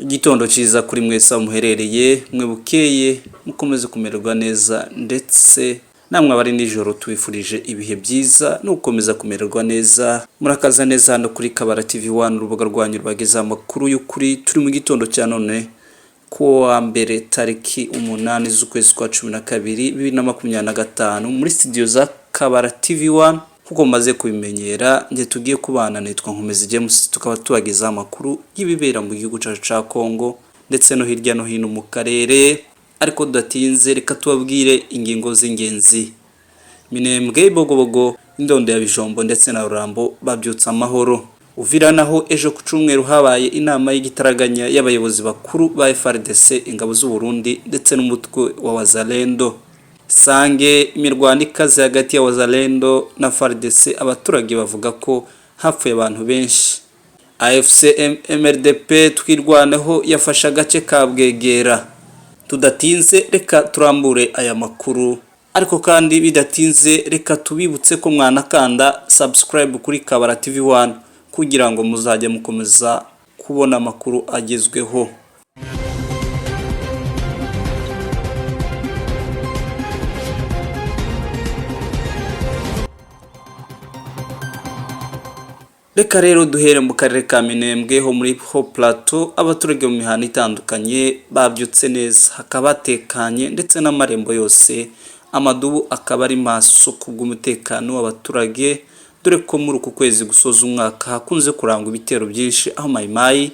Igitondo cyiza kuri mwese aho muherereye, mwe bukeye mukomeze kumererwa neza, ndetse namwe abari nijoro tubifurije ibihe byiza no gukomeza kumererwa neza. Murakaza neza hano kuri Kabara TV 1, urubuga rwanyu rubageza amakuru y'ukuri. Turi mu gitondo cya none ku wa mbere, tariki 8 z'ukwezi kwa 12 2025, muri studio za Kabara TV 1. Nkuko mumaze kubimenyera, njye tugiye kubana nitwa Nkomezi James, tukaba tubagezaho amakuru y'ibibera mu gihugu cyacu cya Kongo ndetse no hirya no hino mu karere. Ariko tudatinze, reka tubabwire ingingo z'ingenzi. Minembwe, Bogobogo, Indondo ya Bijombo ndetse na Rurambo babyutse amahoro. Uvira naho ejo ku cyumweru habaye inama y'igitaraganya y'abayobozi bakuru ba FARDC, ingabo z'u Burundi ndetse n'umutwe wa Wazalendo. Sange, imirwano ikaze hagati ya Wazalendo na FARDC, abaturage bavuga ko hapfuye abantu benshi. AFC MRDP Twirwaneho yafashe agace ka Bwegera. Tudatinze, reka turambure aya makuru, ariko kandi bidatinze reka tubibutse ko mwanakanda subscribe kuri Kabara TV 1 kugira ngo muzajye mukomeza kubona amakuru agezweho. Reka rero duhere mu karere ka Minembwe ho muri Haut Plateau. Abaturage mu mihanda itandukanye babyutse neza, hakaba hatekanye ndetse n'amarembo yose, amadubu akaba ari maso kubw'umutekano w'abaturage, dore ko muri uku kwezi gusoza umwaka hakunze kurangwa ibitero byinshi aho mayimayi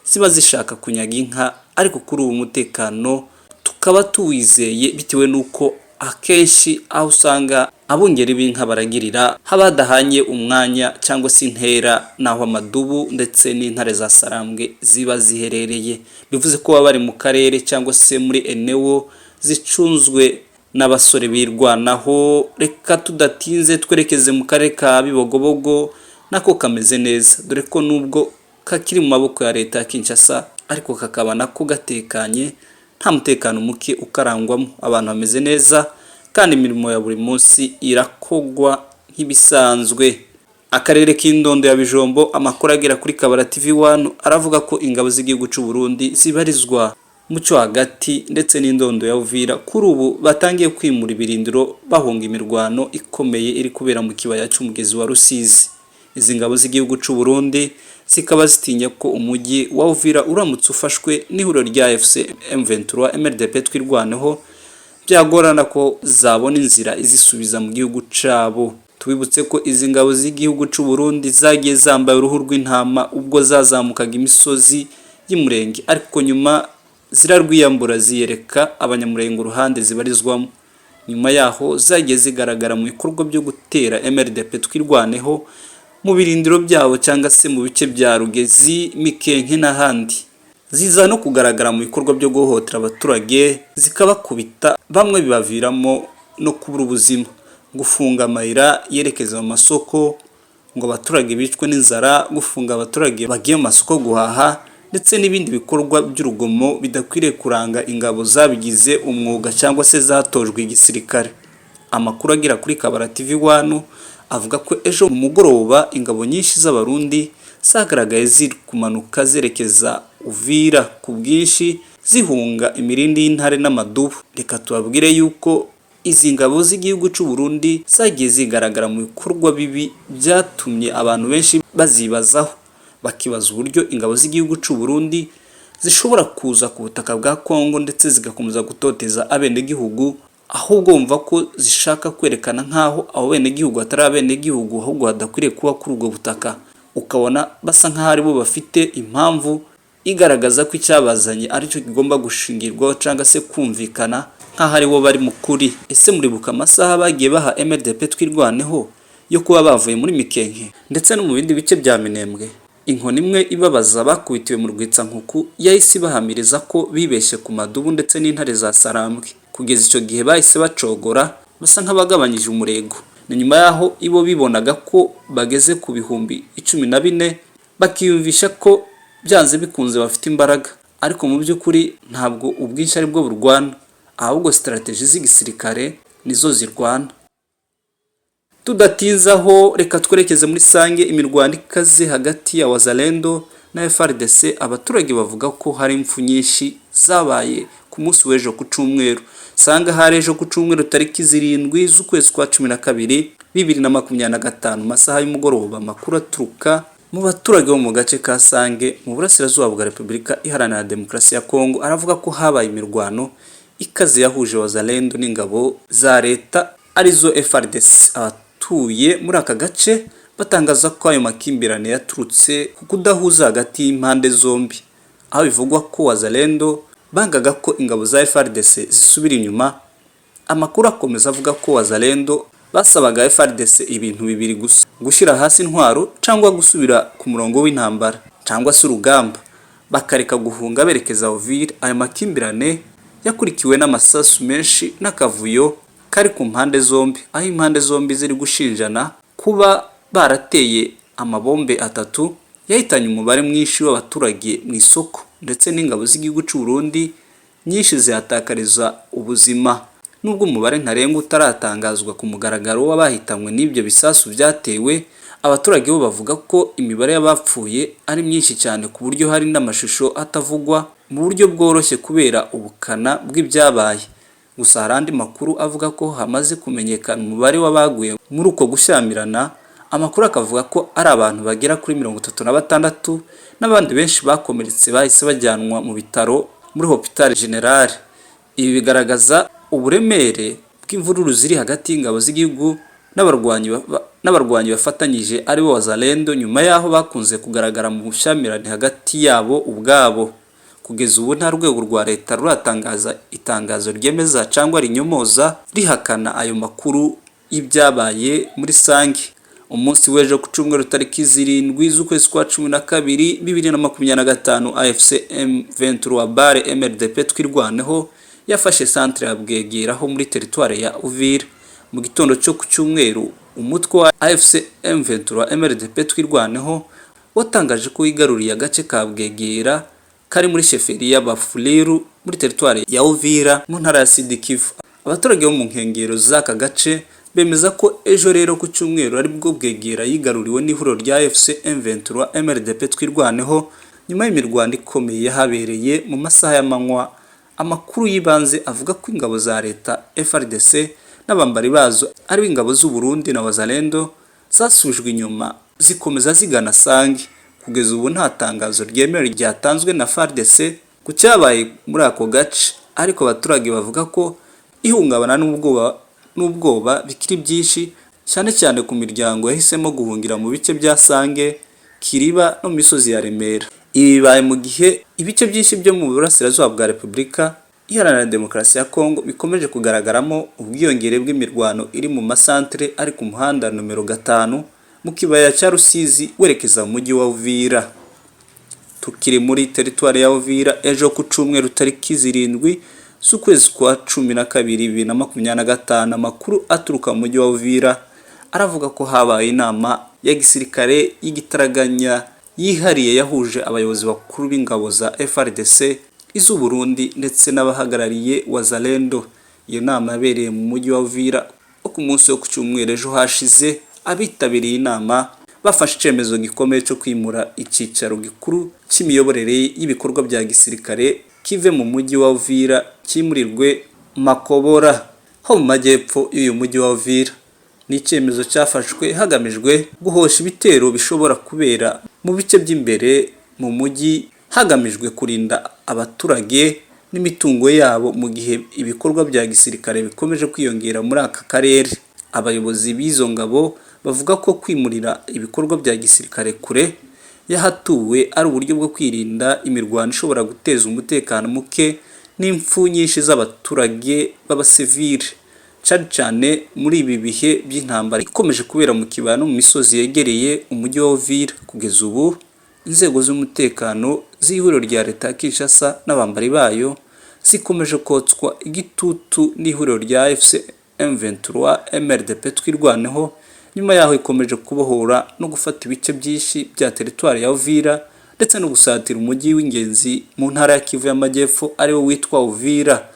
ziba zishaka kunyaga inka. Ariko kuri ubu mutekano tukaba tuwizeye bitewe n'uko akenshi aho usanga abungeri b'inka baragirira haba hadahanye umwanya cyangwa se intera n'aho amadubu ndetse n'intare za sarambwe ziba ziherereye, bivuze ko baba bari mu karere cyangwa se muri enewo zicunzwe n'abasore birwanaho. Reka tudatinze twerekeze mu karere ka Bibogobogo, nako kameze neza, dore ko nubwo kakiri mu maboko ya leta ya Kinshasa ariko kakaba nako gatekanye, nta mutekano muke ukarangwamo, abantu bameze neza kandi imirimo ya buri munsi irakogwa nk'ibisanzwe. Akarere k'Indondo ya Bijombo, amakuru agera kuri Kabara TV 1 aravuga ko ingabo z'igihugu cy'u Burundi zibarizwa mu cyo hagati ndetse n'Indondo ya Uvira kuri ubu batangiye kwimura ibirindiro bahunga imirwano ikomeye iri kubera mu kibaya cy'umugezi wa Rusizi. Izi ngabo z'igihugu cy'u Burundi zikaba zitinya ko umujyi wa Uvira uramutse ufashwe n'ihuriro rya FC M23 MRDP Twirwaneho, byagorana ko zabona inzira izisubiza mu gihugu cabo. Tubibutse ko izi ngabo z'igihugu cy'u Burundi zagiye zambaye uruhu rw'intama ubwo zazamukaga imisozi y'Umurenge, ariko nyuma zirarwiyambura ziyereka abanyamurenge uruhande zibarizwamo. Nyuma yaho zagiye zigaragara mu bikorwa byo gutera MRDP Twirwaneho mu birindiro byabo cyangwa se mu bice bya Rugezi, Mikenke n'ahandi. Ziza no kugaragara mu bikorwa byo guhohotera abaturage, zikabakubita, bamwe bibaviramo no kubura ubuzima, gufunga amayira yerekeza mu masoko ngo abaturage bicwe n'inzara, gufunga abaturage bagiye mu masoko guhaha ndetse n'ibindi bikorwa by'urugomo bidakwiriye kuranga ingabo zabigize umwuga cyangwa se zatojwe igisirikare. Amakuru agera kuri Kabara TV 1 avuga ko ejo mu mugoroba ingabo nyinshi z'Abarundi zagaragaye ziri kumanuka zerekeza Uvira ku bwinshi, zihunga imirindi y'intare n'amadubu. Reka tubabwire yuko izi ngabo z'igihugu cy'u Burundi zagiye zigaragara mu bikorwa bibi byatumye abantu benshi bazibazaho, bakibaza uburyo ingabo z'igihugu cy'u Burundi zishobora kuza ku butaka bwa Kongo ndetse zigakomeza gutoteza abenegihugu, ahubwo bumva ko zishaka kwerekana nk'aho abo benegihugu atari abenegihugu, ahubwo hadakwiriye kuba kuri ubwo butaka. Ukabona basa nk'aho aribo bafite impamvu igaragaza ko icyabazanye aricyo kigomba gushingirwaho cyangwa se kumvikana nk'aho aribo bari mu kuri. Ese muribuka amasaha bagiye baha MRDP Twirwaneho yo kuba bavuye muri Mikenke ndetse no mu bindi bice bya Minembwe? Inkoni imwe ibabaza bakubitiwe mu Rwitsankuku yahise ibahamiriza ko bibeshye ku madubu ndetse n'intare za Sarambwe. Kugeza icyo gihe bahise bacogora basa nk'abagabanyije umurego. Ni nyuma yaho ibo bibonaga ko bageze ku 14,000, bakiyumvisha ko byanze bikunze bafite imbaraga, ariko mu by'ukuri ntabwo ubwinshi aribwo burwana, ahubwo strategy z'igisirikare nizo zirwana. Tudatinze aho, reka twerekeze muri Sange, imirwano ikaze hagati ya Wazalendo na FARDC. Abaturage bavuga ko hari impfu nyinshi zabaye ku munsi w'ejo ku cyumweru. Sanga hari ejo ku cyumweru tariki 7 z'ukwezi kwa 12 2025, masaha y'umugoroba. Amakuru aturuka mu baturage bo mu gace ka Sange mu burasirazuba bwa Repubulika Iharanira Demokarasi ya Kongo aravuga ko habaye imirwano ikaze yahuje Wazalendo n'ingabo za leta arizo FARDC. Abatuye muri aka gace batangaza ko ayo makimbirane yaturutse ku kudahuza hagati y'impande zombi, aho bivugwa ko Wazalendo bangaga ko ingabo za FARDC zisubira inyuma. Amakuru akomeza avuga ko Wazalendo basabaga FARDC ibintu bibiri gusa: gushyira hasi intwaro cyangwa gusubira ku murongo w'intambara cyangwa se urugamba, bakareka guhunga berekeza Uvira. Ayo makimbirane yakurikiwe n'amasasu menshi n'akavuyo kari ku mpande zombi, aho impande zombi ziri gushinjana kuba barateye amabombe atatu yahitanye umubare mwinshi w'abaturage mu isoko, ndetse n'ingabo z'igihugu cy'u Burundi nyinshi zihatakariza ubuzima. Nubwo umubare ntarengwa utaratangazwa ku mugaragaro w'abahitanywe n'ibyo bisasu byatewe, abaturage bo bavuga ko imibare y'abapfuye ari myinshi cyane, ku buryo hari n'amashusho atavugwa mu buryo bworoshye kubera ubukana bw'ibyabaye. Gusa hari andi makuru avuga ko hamaze kumenyekana umubare w'abaguye muri uko gushyamirana. Amakuru akavuga ko ari abantu bagera kuri 36 n'abandi benshi bakomeretse bahise bajyanwa mu bitaro muri Hôpital Général. Ibi bigaragaza uburemere bw'imvururu ziri hagati y'ingabo z'igihugu n'abarwanyi bafatanyije aribo Wazalendo, nyuma y'aho bakunze kugaragara mu bushyamirane hagati yabo ubwabo. Kugeza ubu nta rwego rwa leta ruratangaza itangazo ryemeza cyangwa rinyomoza rihakana ayo makuru y'ibyabaye muri Sange umunsi w'ejo ku cyumweru tariki 7 z'ukwezi kwa 12 2025. AFC M23 bare MRDP Twirwaneho yafashe centre ya Bwegera ho muri teritwari ya Uvira. Mu gitondo cyo ku cyumweru, umutwe wa AFC M23 MRDP Twirwaneho watangaje ko wigaruriye agace ka Bwegera kari muri chefferie y'Abafuliru muri teritwari ya Uvira mu ntara ya Sud Kivu. Abaturage bo mu nkengero z'aka gace bemeza ko ejo rero ku cyumweru aribwo Bwegera yigaruriwe n'ihuriro rya AFC M23 MRDP Twirwaneho, nyuma y'imirwano ikomeye yahabereye mu masaha y'amanywa. Amakuru y'ibanze avuga ko ingabo za leta FARDC n'abambari bazo ari ingabo z'u Burundi na Wazalendo zasubijwe inyuma zikomeza zigana Sange. Kugeza ubu nta tangazo ryemewe ryatanzwe na FARDC ku cyabaye muri ako gace, ariko abaturage bavuga ko ihungabana n'ubwoba bikiri byinshi, cyane cyane ku miryango yahisemo guhungira mu bice bya Sange, Kiriba no mu misozi ya Remera. Ibi bibaye mu gihe ibice byinshi byo mu burasirazuba bwa Repubulika Iharanira Demokarasi ya Kongo bikomeje kugaragaramo ubwiyongere bw'imirwano iri mu masantere ari ku muhanda nomero 5 mu kibaya cya Rusizi werekeza mu mujyi wa Uvira. Tukiri muri teritwari ya Uvira, ejo ku cyumweru tariki 7 z'ukwezi kwa 12 2025, amakuru aturuka mu mujyi wa Uvira aravuga ko habaye inama ya gisirikare y'igitaraganya yihariye yahuje abayobozi bakuru b'ingabo za FARDC, iz'u Burundi ndetse n'abahagarariye Wazalendo. Iyo nama yabereye mu mujyi wa Uvira ku munsi wo ku cyumweru ejo hashize. Abitabiriye inama bafashe icyemezo gikomeye cyo kwimura icyicaro gikuru cy'imiyoborere y'ibikorwa bya gisirikare kive mu mujyi wa Uvira cyimurirwe Makobora ho mu majyepfo y'uyu mujyi wa Uvira. Ni icyemezo cyafashwe hagamijwe guhosha ibitero bishobora kubera mu bice by'imbere mu mujyi, hagamijwe kurinda abaturage n'imitungo yabo mu gihe ibikorwa bya gisirikare bikomeje kwiyongera muri aka karere. Abayobozi b'izo ngabo bavuga ko kwimurira ibikorwa bya gisirikare kure y'ahatuwe ari uburyo bwo kwirinda imirwano ishobora guteza umutekano muke n'impfu nyinshi z'abaturage b'abasivile, cyane cyane muri ibi bihe by'intambara ikomeje kubera mu kibaya no mu misozi yegereye umujyi wa Uvira. Kugeza ubu inzego z'umutekano z'ihuriro rya leta ya Kinshasa n'abambari bayo zikomeje kotswa igitutu n'ihuriro rya AFC M23 MRDP Twirwaneho, nyuma yaho ikomeje kubohora no gufata ibice byinshi bya teritwari ya Uvira ndetse no gusatira umujyi w'ingenzi mu ntara ya Kivu y'Amajyepfo ariwo witwa Uvira.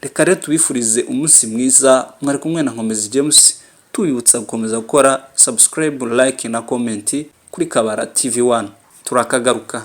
Reka rero tubifurize umunsi mwiza. Mwari kumwe na Nkomezi James, tubibutsa gukomeza gukora subscribe, like na comment kuri Kabara TV 1. Turakagaruka.